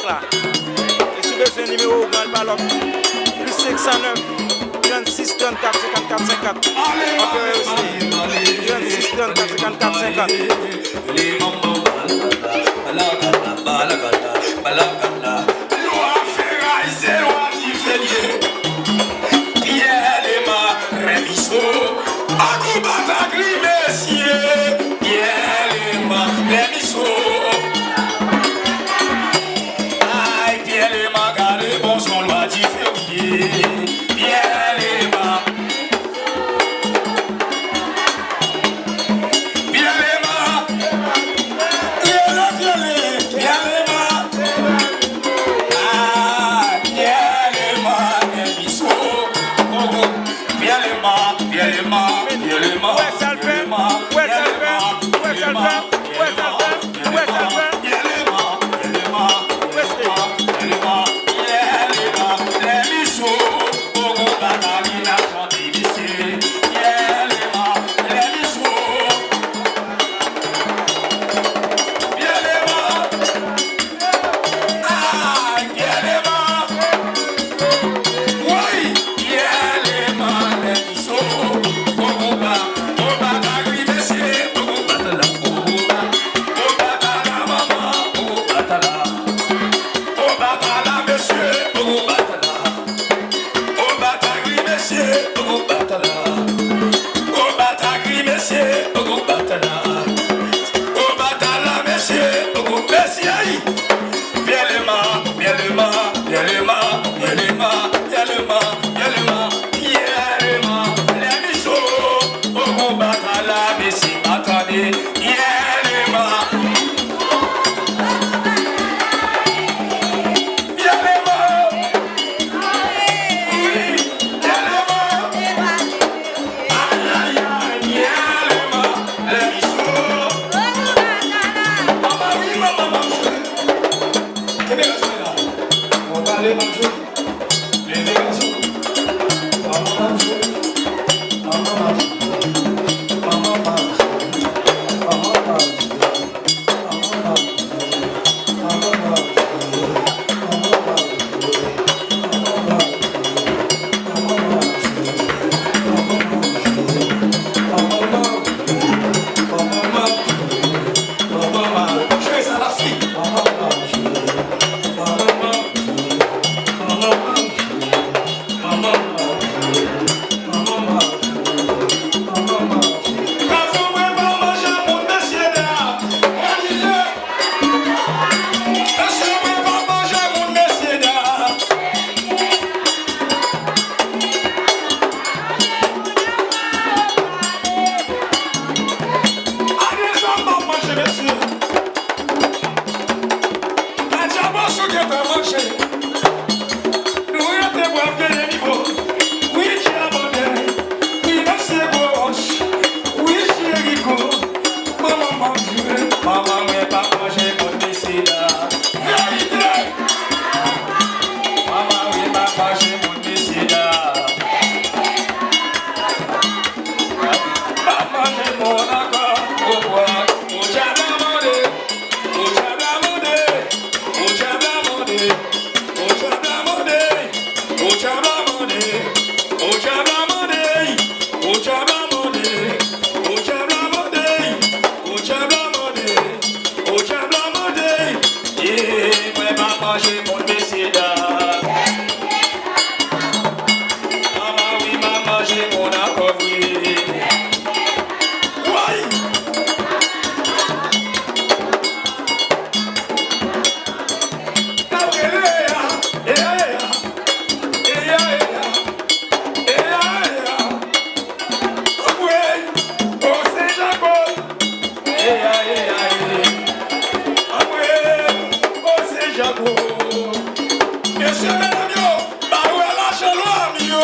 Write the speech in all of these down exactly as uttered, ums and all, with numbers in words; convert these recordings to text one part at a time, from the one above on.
la. E si w bezwen nimewo ougan, pa lòk. Plis senk san nèf, trannsis trannkat senkannkat senkant. Anperè Wesly, trannsis trannkat senkannkat senkant. Lwa feray se lwa dife l ye. Pyè Lema, Rèmiso, akonbat ak li, mesye. Pyè Lema, Rèmiso. Ay, Pyè Lema, gade bon son lwa dife w ye. Pyè Lema. Pyè Lema. Pyè Lema. Pyè Lema. Ah, Pyè Lema, Rèmiso. Oh, oh. Pyè Lema, Pyè Lema, Pyè Lema, Pyè Lema, Pyè Lema, Pyè Lema, Pyè Lema, Pyè Lema, Pyè Lema, Pyè Lema, Pyè Lema, Rèmiso. Poko bata li la chante mesye. Pyè Lema, Rèmiso. Pyè Lema. Ay, Pyè Lema. Woy, Pyè Lema, Rèmiso. Poko ba, poko bata li mesye, poko bata la, poko ba, poko bata la manman, poko bata la. Poko bata la mesye, poko bata la. Poko bata li mesye, poko bata la. Poko bata li mesye, poko bata la. Poko bata la mesye, poko mesye. Pyè Lema, Pyè Lema, Pyè Lema, Pyè Lema, Pyè Lema, Pyè Lema, Pyè Lema, Rèmiso. Poko bata la mesye, pa tande. Pyè Lema. Pyè Lema. Wi, Pyè Lema. Ay, ay, ay, Pyè Lema. Rèmiso. Papa, wi, manman, manman. Kenbe gason la. Mwen pale, manman. Leve gason. Manman pa jwe. Manman pa jwe. Manman pa jwe. Manman pa jwe. Manman pa jwe. Gason mwen pa manje moun, mesye dam. Mesye mwen pa manje moun, mesye dam. Ane sa m pa manje, mesye. Kadyabòs ou gentan manje. Nou rete brav, gen de nivo. Wi, Djabòdè. Wi, mesye Gwo Wòch. Wi, Jeriko. Manman, manman, manman mwen pa manje moun, mesye dam. Verite. Manman mwen pa manje moun, mesye dam. Pa manje moun ankò. Ou bwè, ou djab la mande. Ou djab la mande. Ou djab la mande. Ou djab la mande. Ou djab la mande. Ou djab la mande. Ou djab la mande. Ou djab la mande. Ou djab la mande. Ou djab la mande. E mwen pa manje moun, mesye dam. Manman wi, m ap manje moun ankò wi. Woy! N ap rele a, e a, e a, e a, e a, e a, e a. Anmwey, o Sen Jako. E a, e a, e. Anmwey, o Sen Jako. Mesye, medam yo, ba yo lajan lwa m yo.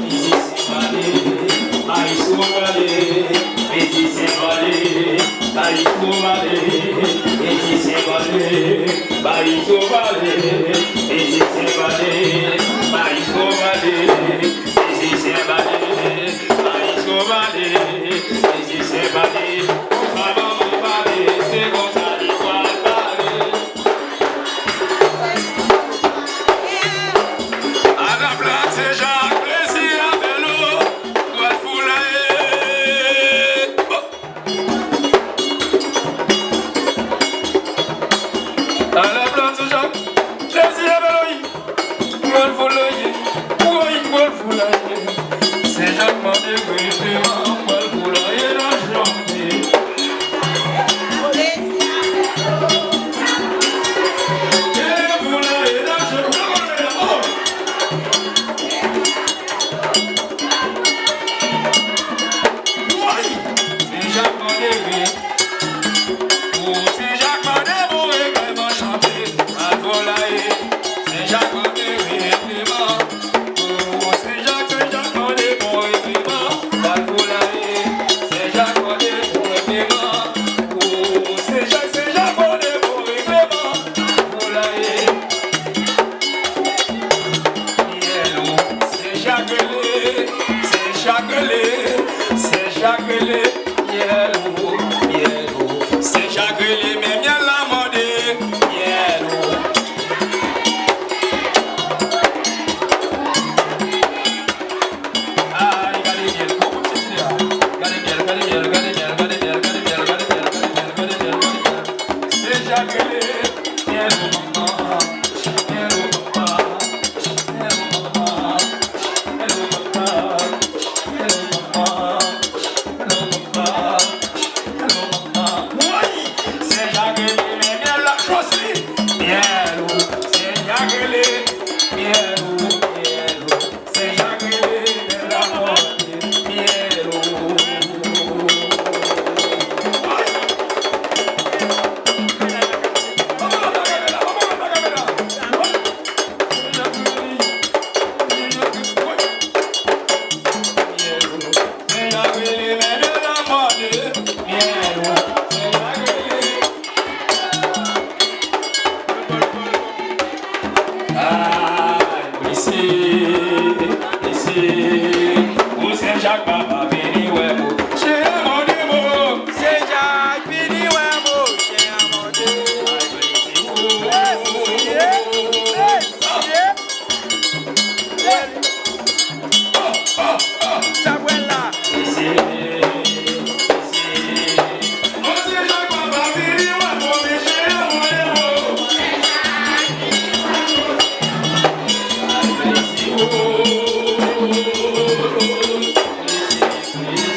Mizisyen pale, maestro pale, mizisyen pale, maestro pale, mizisyen pale, maestro pale, mizisyen pale, maestro pale, mizisyen pale, maestro pale, mizisyen pale. Konsa manman pale, se konsa li pral pale. Alabla Senjak, plezi avè nou, pral foulaye. Alabla Senjak, plezi avè nou, pral foulaye. Woy, pral foulaye. Senjak mande grendeman, pral foulaye nan janvye. Senjak mande bon regleman. Pou Senjak, Senjak mande bon regleman. Bal foulaye. Senjak mande bon regleman. Pou Senjak, Senjak mande bon regleman. Bal foulaye. Pyèlou. Senjak rele. Senjak rele. Senjak rele. Pyèlou. Pyèlou. Senjak rele, men myèl la mande. Pyèlou. Ay, gade myèl, kòman m sezi a. Gade myèl, gade myèl, gade myèl, gade myèl, gade myèl, gade myèl, gade myèl, gade myèl, gade myèl. Senjak rele, myèl ou manman, myèl ou papa, myèl ou manman, myèl ou papa, myèl ou manman, myèl ou papa. Woy! Senjak rele, men myèl la, Josely! Pyèlou, Senjak rele, pyèlou, pyèlou. Senjak rele, men la mande, pyèlou. Woy! Senjak rele, Senjak rele, Senjak rele, woy! Pyèlou. Senjak rele, men de la mande, pyèlou. Senjak rele. Ay, blese, blese. Pou Senjak papa vini wè mouche a mande mo. Senjak vini wè mouche a mande. Ay, blese. Mesye, mesye. Sa pral la. Senjak vini wè mouche a mande.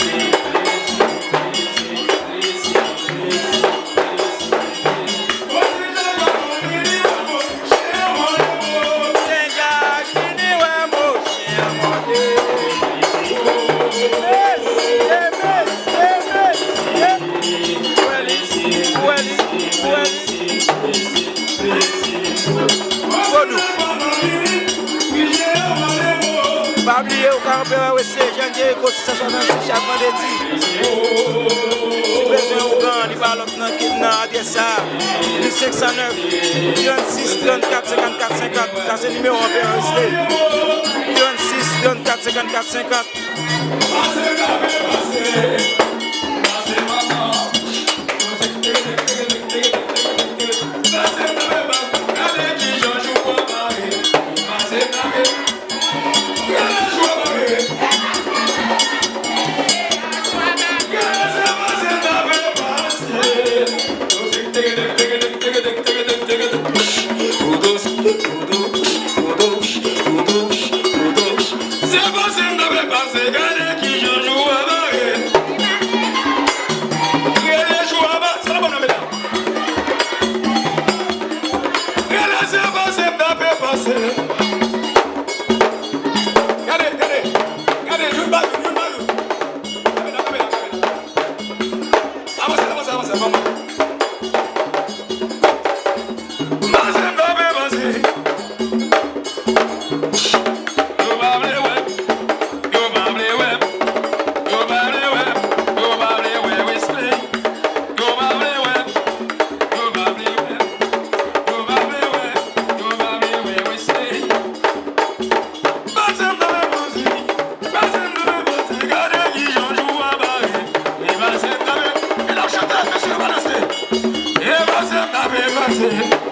Mesye, mesye, mesye. Kwè li, kwè li, kwè li. Vodou. Pa bliye, ou ka anpe wè Westy Jeunes Jericho sis san swasannsis chak vandredi. Si w bezwen ougan, li pa lòt nan, nan adrès sa a, plis senk san nèf, trannsis, trannkat, senkannkat, senkant. Sa se nimewo an, anrejistre. Trannsis, trannkat, senkannkat, senkant. Se pase m t ap pase, gade kijan jou a bare. Rele jou a ba, sa la bon nan medam. Rele se pase m t ap pase. Gade, gade, gade, youn pa youn, youn pa youn. Kanpe la, kanpe la, kanpe la. Avanse, avanse, avanse, avanse. Pase m t ap pase. Yo pa vle wè. Se